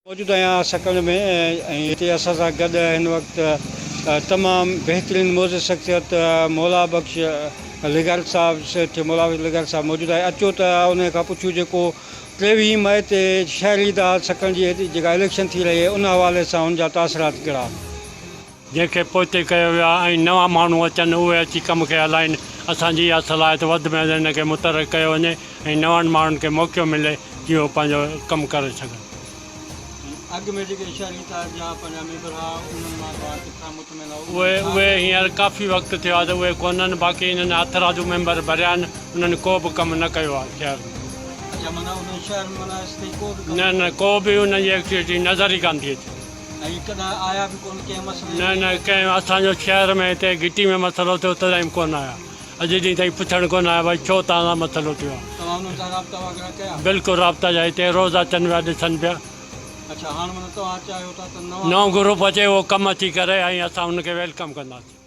موجود آهيان سڪرنڊ ۾ ۽ هتي اسان سان گڏ هن وقت تمام بهترين معزز شخصيت مولا بخش لغاري صاحب سيٺ مولا بخش لغاري صاحب موجود آهي اچو ته ان کان پڇون جيڪو ٽيويهه مئي تي شهري اتحاد سڪرنڊ جي جيڪا اليڪشن ٿي رهي آهي ان حوالي سان ان جا تاثرات ڪهڙا آهن. جنهن کي پوئتي ڪيو ويو آهي ۽ نوان ماڻهو اچن اهي اچي ڪم کي هلائين اسان جي اها صلاح آهي ته وڌ ۾ وڌ هن کي متحرڪ ڪيو وڃي ۽ نون ماڻهن کي موقعو ملي جيئن هو پنهنجو ڪم ڪري سگهن. اڳ ۾ جيڪي شهري اتحاد جا پنهنجا ميمبر ها انهن مان توهان ڪيترا مطمئن آهيو؟ اهي اهي هينئر ڪافي وقت ٿيو آهي ته اهي ڪونهن باقي انهن هٿرادو ميمبر ڀريا آهن انهن ڪو به ڪم نه ڪيو آهي شهر ۾. اڇا معنيٰ انهن شهر ۾ معنيٰ هيستائين ڪو به ڪم نه نه ڪو به انهن جي ايڪٽيوٽي نظر ئي ڪانه ٿي اچي. ۽ ڪڏهن آيا به ڪونه ڪنهن مسئلي نه نه ڪنهن اسان جو شهر ۾ هتي گهٽي ۾ مسئلو ٿيو تڏهن به ڪونه آيا. اڄ ڏينهن تائين پڇڻ ڪونه آيا ڀائي ڇو توهان سان مسئلو ٿيو آهي. توهان انهن سان رابطا وغيره ڪيا؟ بلڪل رابطا جا هتي روز اچن پيا ڏسن پيا. اڇا هاڻ معنيٰ توهان چاهيو ٿا ته نوان. نئون گروپ اچي اهو ڪم اچي ڪري ۽ اسان ان کي welcome ڪنداسين.